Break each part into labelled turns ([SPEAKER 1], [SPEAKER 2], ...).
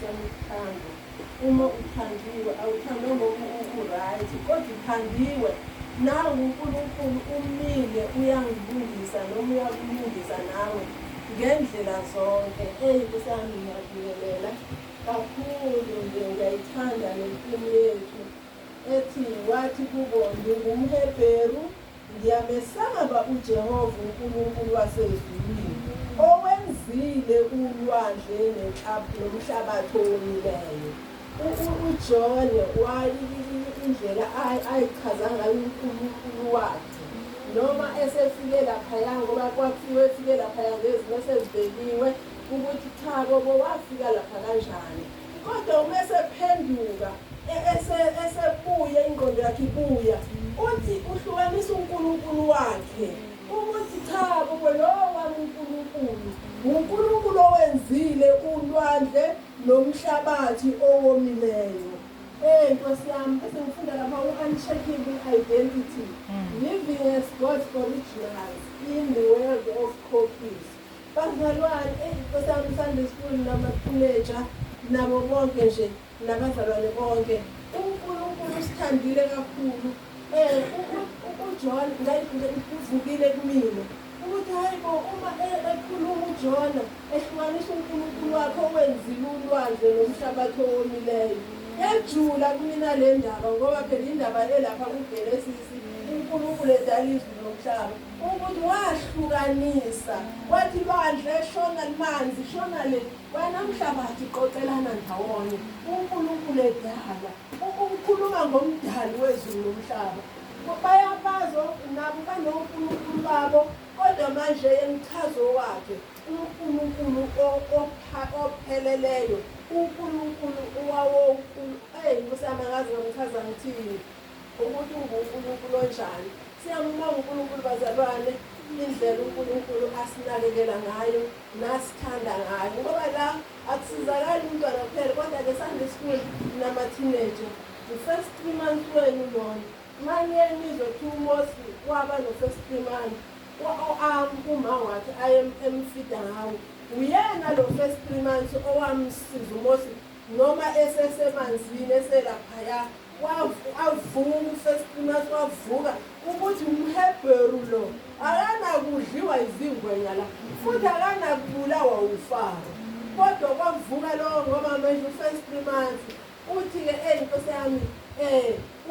[SPEAKER 1] Nkosi yami ukuthandwa. Uma uthandiwe awuthandwa ngoba u-right kodwa uthandiwe nangu uNkulunkulu umile uyangilungisa noma uyakulungisa nawe ngendlela zonke. Eyi Nkosi yami ngiyabingelela kakhulu nje ngiyayithanda le yethu ethi wathi kubo ngingumHebheru Ngiyamesaba uJehova uNkulunkulu wasezulwini, owenzile ulwandle nomhlabathi owomileyo. UJohn indlela ayichaza ngayo uNkulunkulu wakhe noma esefike laphaya ngoba kwakuthiwa efike laphaya ngezimo esezibekiwe ukuthi cha bobo wafika lapha kanjani Kodwa uma esephenduka esebuya ingqondo yakhe ibuya uthi uhlukanisa uNkulunkulu wakhe ukuthi cha bobo lowo wami uNkulunkulu uNkulunkulu owenzile ulwandle nomhlabathi owomileyo. Hey Nkosi yami bese ngifunda lapha u-unshakable identity living as God's originals in the world of copies. Bazalwane, eyi Nkosi yami Sunday school nama-teenager nabo bonke nje nabazalwane bonke. UNkulunkulu usithandile kakhulu. Eh uJohn uvukile kumina ukuthi hayi bo uma ekhuluma uJona ehlukanisa uNkulunkulu wakhe owenzile ulwandle nomhlabathi owomileyo. Yajula kumina le ndaba ngoba phela indaba elapha kuGenesis uNkulunkulu edala izulu nomhlaba. Ukuthi wahlukanisa wathi lwandle shona limanzi shona le wena mhlabathi qoqelana ndawonye uNkulunkulu edala ukukhuluma ngomdali wezulu nomhlaba bayabazi nabo banonkulunkulu babo kodwa manje emchazo wakhe uNkulunkulu opheleleyo uNkulunkulu owawonkulu eyi Nkosi yami angazi ngamchaza ngithini ukuthi unguNkulunkulu onjani. Siyambonga uNkulunkulu bazalwane indlela uNkulunkulu asinakekela ngayo nasithanda ngayo ngoba la akusizakali umntwana kuphela kodwa ke Sunday school nama-teenager the first 3 months wenu lona maniye nizwe kuthiwa uMosi waba no-first 3 months uma wakhe aye emfida ngawo uyena lo first 3 months owamsiza uMosi noma esesemanzini eselaphaya Wavuka uFestinus wavuka ukuthi umHebheru lo akanakudliwa izingwenya la futhi akanakubulawa uFaro. Kodwa kwavuka lowo ngoba manje u-first 3 months uthi-ke eyi nkosi yami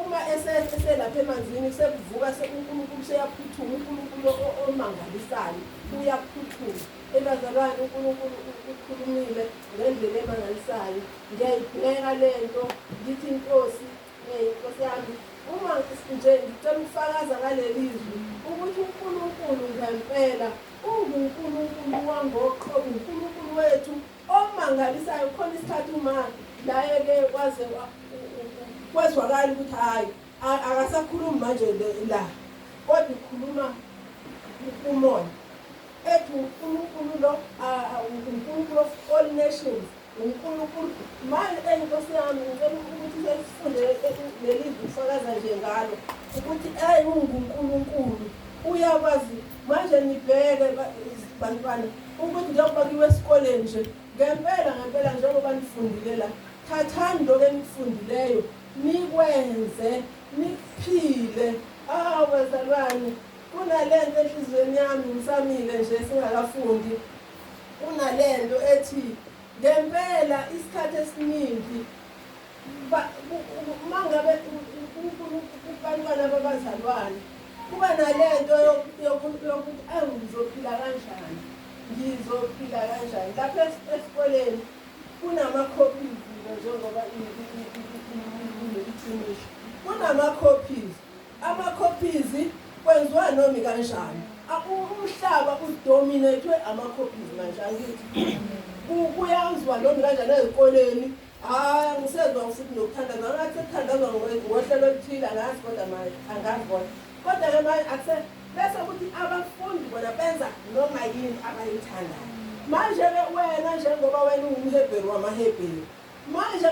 [SPEAKER 1] uma eselapha emanzini sekuvuka uNkulunkulu seyaphuthuma uNkulunkulu omangalisayo uyaphuthuma. Ebazalwane uNkulunkulu ukhulumile ngendlela emangalisayo. Ngiyayibheka le nto ngithi inkosi Nkosi yami uma nje ngicela ukufakaza ngaleli zwi ukuthi uNkulunkulu ngempela unguNkulunkulu wangoqobo uNkulunkulu wethu omangalisayo khona isikhathi uma laye ke kwaze kwezwakala ukuthi hayi akasakhulumi manje la kodwa ukhuluma umoya ethi uNkulunkulu lo uNkulunkulu of all nations uNkulunkulu manje eyi nkosi yami ngicela ukuthi sesifunde leli zwi ufakaza nje ngalo ukuthi eyi unguNkulunkulu uyakwazi manje nibheke bantwana ukuthi njengoba kuyiwe esikoleni nje ngempela ngempela njengoba nifundile la thathani lokho enikufundileyo nikwenze nikuphile awu bazalwane kunalento enhliziyweni yami ngisamile nje singakafundi kunalento ethi ngempela isikhathi esiningi uma ngabe kubantwana babazalwane kuba nalento yokuthi awu ngizophila kanjani ngizophila kanjani lapha esikoleni kunama-copies njengoba iqinisho kunama-copies ama-copies kwenziwa nomi kanjani umhlaba udominethwe ama-copies manje angithi kuyaziwa nomi kanjani ezikoleni hhayi angisezwa futhi nokuthandaza ngathi sekuthandazwa ngohlelo oluthile angazi kodwa manje angazi kodwa kodwa-ke manje akuse bese kuthi abafundi bona benza noma yini abayithandayo manje-ke wena njengoba wena ungumhebheru wamahebheru Manje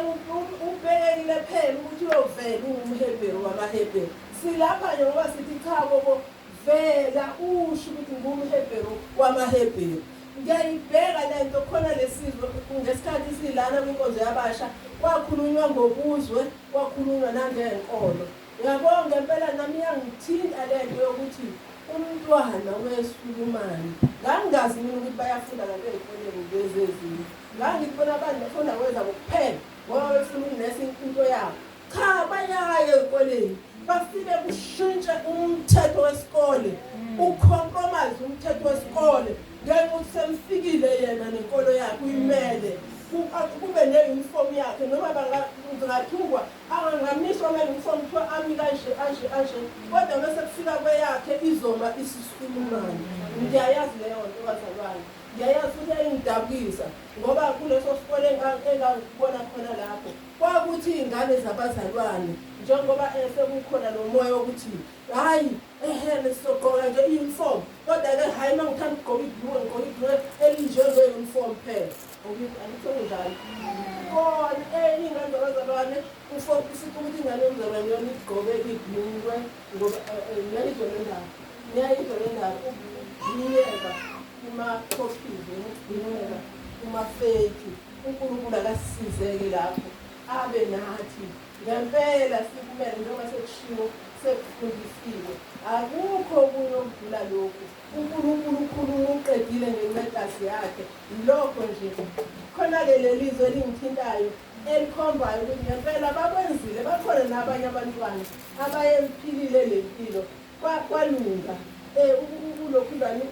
[SPEAKER 1] ubhekekile phela ukuthi uyovela ungumHebheru wamaHebheru. Silapha nje ngoba sithi cha bobo vela usho ukuthi ngumHebheru wamaHebheru. Ngiyayibheka le nto khona lesizwe ngesikhathi silana kwinkonzo yabasha kwakhulunywa ngobuzwe kwakhulunywa nangenkolo. Uyabo ngempela nami iyangithinta le nto yokuthi umntwana wesulumane ngangingazi mina ukuthi bayafunda kanti ey'koleni lezi ezinye. Ngangithi bona abantu bafunda kwezabo kuphela ngoba befuna ukunesa into yabo. Cha bayaya ezikoleni bafike kushintshe umthetho wesikole ucompromise umthetho wesikole ngenxa ukuthi semfikile yena nenkolo yakhe uyimele kube ne-uniform yakhe noma bangathukwa angangamiswa nge-uniform kuthiwa ami kanje kanje kanje kodwa mese kufika kweyakhe izoma isisulumane ngiyayazi leyo nto bazalwane ngiyayazi futhi yayingidabukisa ngoba kuleso sikole engangikubona khona lapho Kwakuthi iy'ngane zabazalwane njengoba sekukhona lo moya wokuthi hhayi ehhe sizogqoka nje i-uniform kodwa-ke hhayi uma ngithanda ukugqoka ibhulukwe ngigqoka ibhulukwe elinjenge-uniform phela angithi kunjalo kona iy'ngane zabazalwane ufice ukuthi ingane yomzalwane yona igqoke ibhulukwe ngoba ngiyayizwa le ndaba ngiyayizwa le ndaba ukugcineka kuma-copies ukugcineka kuma-fake uNkulunkulu akasisizeke lapho abe nathi ngempela sikumele njengoba sekushiwo sekufundisiwe akukho okunye okudlula lokhu uNkulunkulu ukhuluma uqedile ngencekazi yakhe yilokho nje khona-ke leli zwe elingithintayo elikhombayo ukuthi ngempela bakwenzile bakhona nabanye abantwana abayephilile le mpilo kwalunga um kulokhu bani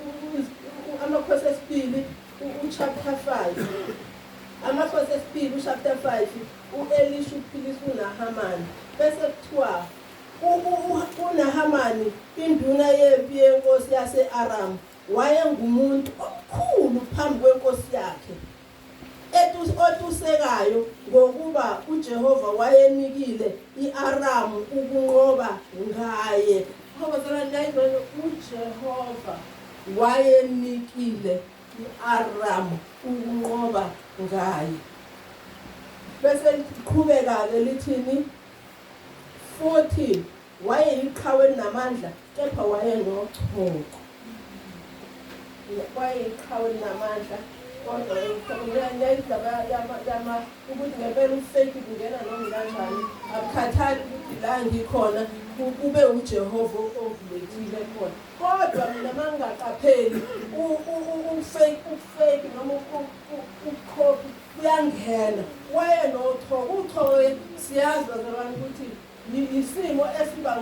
[SPEAKER 1] amakhosi esibili Uchapter 5. Amakhosi esibili uchapter 5 uElisha uphilisa uNahamani. Bese kuthiwa uNahamani induna yempi yenkosi yase-Aramu wayengumuntu omkhulu phambi kwenkosi yakhe otusekayo ngokuba uJehova wayenikile i-Aramu ukunqoba ngaye. UJehova wayenikile i-Aramu ukunqoba ngaye. Bese liqhubeka-ke lithini? Futhi wayeyiqhawe elinamandla kepha wayenochoko. Wayeyiqhawe elinamandla kodwa indaba yama ukuthi ngempela ufake kungena noma kanjani akukhathali ukuthi la ngikhona kube uJehova ovulekile khona Kodwa mina mangingaqapheli ufake ufake noma ukhophi kuyangena wayenochoko uchoko siyazi bazalwane ukuthi yisimo esiba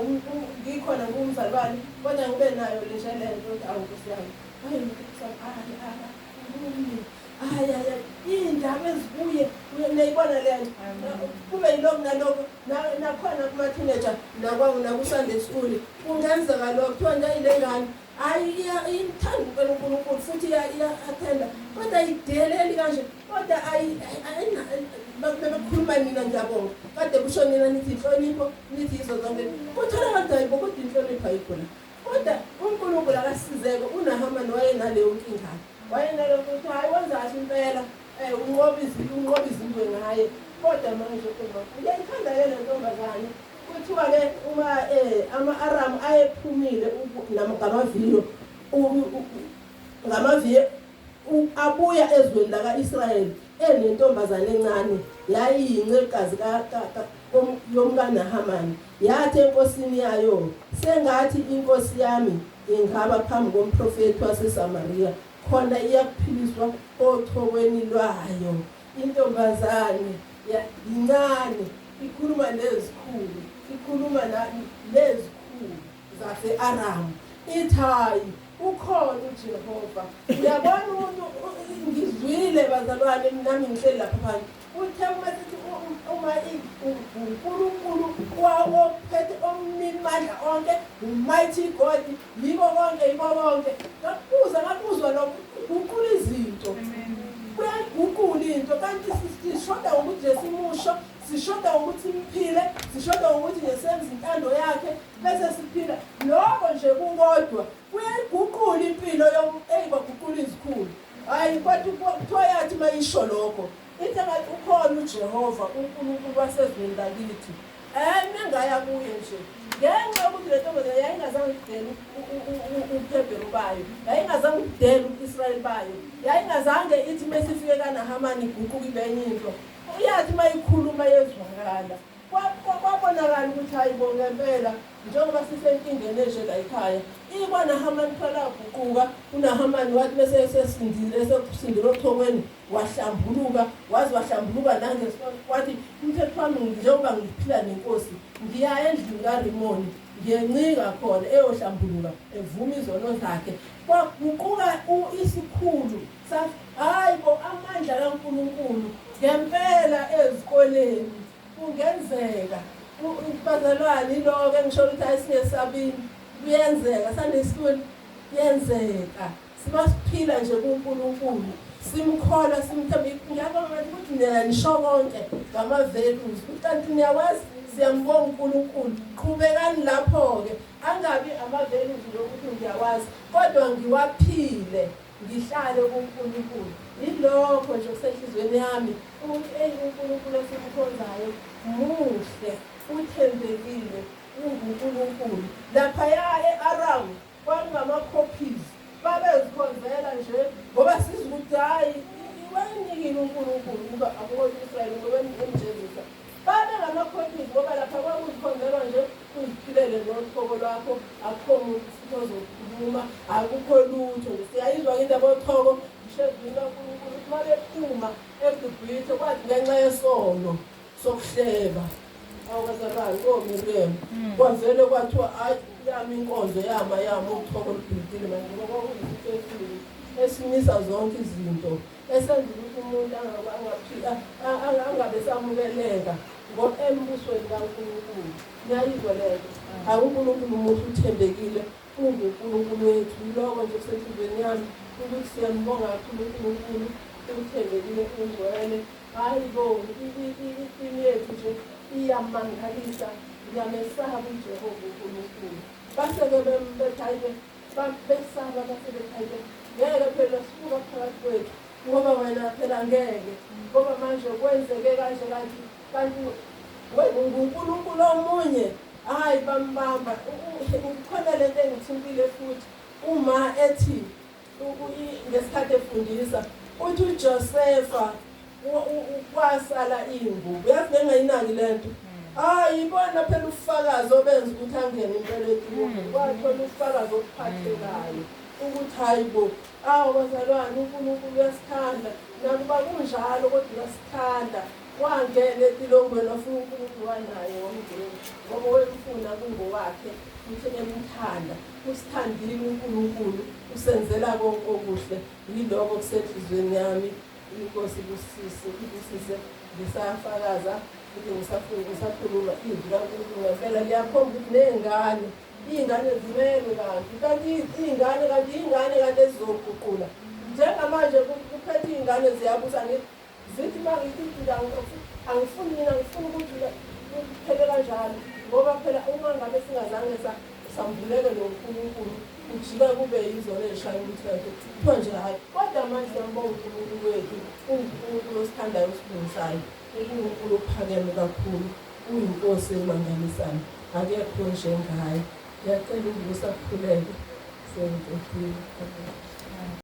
[SPEAKER 1] ngikhona ngumzalwane kodwa ngibe nayo nje le nto ukuthi awu nkosi yami hayi nkosi yami hayi hayi hayi iy'ndaba ezibuye niyayibona le nto kube yilokhu nalokhu nakhona kuma-teenager naku-sunday school kungenzeka lokho kuthiwa nje ile ngane hayi iyimthanda impela uNkulunkulu futhi iya-athenda kodwa ayideleli kanje kodwa bebekhuluma nina ngiyabonga kade kusho nina nithi inhlonipho nithi yizo zonke kuthola abantu hayibo kodwa inhlonipho ayikho la kodwa uNkulunkulu akasizeke uNahamani wayenaleyo nkinga wayenaleyo ukuthi hayi wenza kahle impela um unqoba izinto unqoba izinto ngaye kodwa manje uma uyayithanda-ke le ntombazane kuthiwa-ke uma um ama-aramu ayephumile ngamaviyo ngamaviyo abuya ezweni laka-Israyeli enentombazane encane yayiyincekazi yomkaNahamani yathi enkosini yayo sengathi inkosi yami ingaba phambi komprofethi waseSamariya khona iyakuphiliswa ochokweni lwayo intombazane yincane ikhuluma nezikhulu ikhuluma nezikhulu zase-Aramu ithi hayi ukhona uJehova uyabona umuntu ngizwile bazalwane nami ngihleli lapha phansi uthe uma sithi uma uNkulunkulu wawophethe omnimandla onke umighty God yiko konke yiko konke ngakubuza ngakuzwa lokho guqula izinto kuyayiguqula into kanti sishoda ngokuthi nje simusho sishoda ngokuthi simphile sishoda ngokuthi nje senze intando yakhe bese siphila lokho nje kukodwa kuyayiguqula impilo eyi baguqula izikhulu hayi kodwa kuthiwa yathi uma isho lokho into engathi ukhona uJehova uNkulunkulu wasezweni lakithi. Mengaya kuye nje ngenxa yokuthi le ntombazane yayingazange ukudela ubuHebheru bayo, yayingazange ukudela ubu-Israyeli bayo, yayingazange ithi uma isifike kaNahamani iguquke ibe enye into. Uyathi uma ikhuluma yezwakala. Kwabonakala ukuthi hayi bo ngempela njengoba sisenkingeni enje la ekhaya. IkwaNahamani kuthiwa laguquka, uNahamani wathi bese esesindile esesindile ochokweni wahlambuluka, waze wahlambuluka nangesonto wathi umthetho wami njengoba ngiphila nenkosi ngiya endlini kaRimoni ngiyencika khona eyohlambuluka evuma izono zakhe. Kwaguquka isikhulu sathi hayi bo amandla kaNkulunkulu ngempela ezikoleni kungenzeka bazalwane iloko engisho ukuthi ayisingesabini kuyenzeka Sunday school kuyenzeka siba siphila nje kuNkulunkulu simkholwa simthemba ngiyabonga ukuthi nina nisho konke ngama-values kanti niyawazi siyambonga uNkulunkulu qhubekani lapho-ke angabi ama-values nje ukuthi ngiyawazi kodwa ngiwaphile ngihlale kuNkulunkulu yilokho nje okusenhliziyweni yami ukuthi eyi uNkulunkulu esimkhonzayo muhle uthembekile unguNkulunkulu laphaya e-Aram kwakungama-copies babezikhonzela nje ngoba sizwa ukuthi hhayi wayenikile uNkulunkulu ukuba ahole u-Israyeli ngoba emjezisa babe ngama-copies ngoba lapha kwakuzikhonzelwa nje uziphilele nochoko lwakho akukho muntu futhi ozokhuluma akukho lutho siyayizwa-ke indaba yochoko ngisho ezwini kaNkulunkulu ukuthi uma bephuma eGibhithe kwathi ngenxa yesono sokuhleba awukazalwane koMiriam kwavele kwathiwa hayi yami inkonzo yama yama uchoko olubhidile manje ngoba kwakuyisitho esibi esimisa zonke izinto esenza ukuthi umuntu angabe samukeleka embusweni kaNkulunkulu. Niyayizwa lento? Hayi uNkulunkulu muhle uthembekile unguNkulunkulu wethu. Yiloko nje kusenhliziyweni yami ukuthi siyambonga kakhulu uNkulunkulu uthembekile ungcwele. Hayi bo ithimi yethu nje iyamangalisa ngiyamesaba uJehova uNkulunkulu. Base-ke bethi besaba base bethi hayi ngeke phela suka phakathi kwethu ngoba wena phela ngeke ngoba manje kwenzeke kanje kanti kanti unguNkulunkulu omunye hayi bambamba kukhona lento engithintile futhi uma ethi ngesikhathi efundisa uthi uJosefa kwasala ingubo yazi bengayinaki lento hayi ibona phela ubufakazi obenza ukuthi angene impela etilongweni kwathola ubufakazi obuphathekayo ukuthi hayi bo awu bazalwane uNkulunkulu uyasithanda nakuba kunjalo kodwa uyasithanda wangena etilongweni wafuna uNkulunkulu wanaye wamngena ngoba wemfuna kungowakhe futhi emthanda usithandile uNkulunkulu usenzela konke okuhle yiloko kusenhliziyweni yami inkosi ibusise ibusise ngisafakaza futhi ngisafuna ngisakhuluma izwi kaNkulunkulu ngempela liyakhomba ukuthi ney'ngane iy'ngane zimelwe kanti kanti iy'ngane kanti iy'ngane kanti ezizoguqula njengamanje kuphethe iy'ngane ziyabusa zithi uma ngithi angifuni mina ngifuna ukuthi kuphele kanjalo ngoba phela uma ngabe singazange sambulele lo Nkulunkulu kujika kube yizona ezishaya umthetho kuthiwa nje hhayi kodwa manje siyambonga uNkulunkulu wethu unguNkulunkulu osithandayo osilungisayo uNkulunkulu ophakeme kakhulu uyinkosi emangalisayo akekho njengaye ngiyacela ukubusa kukhuleke sengiqedile.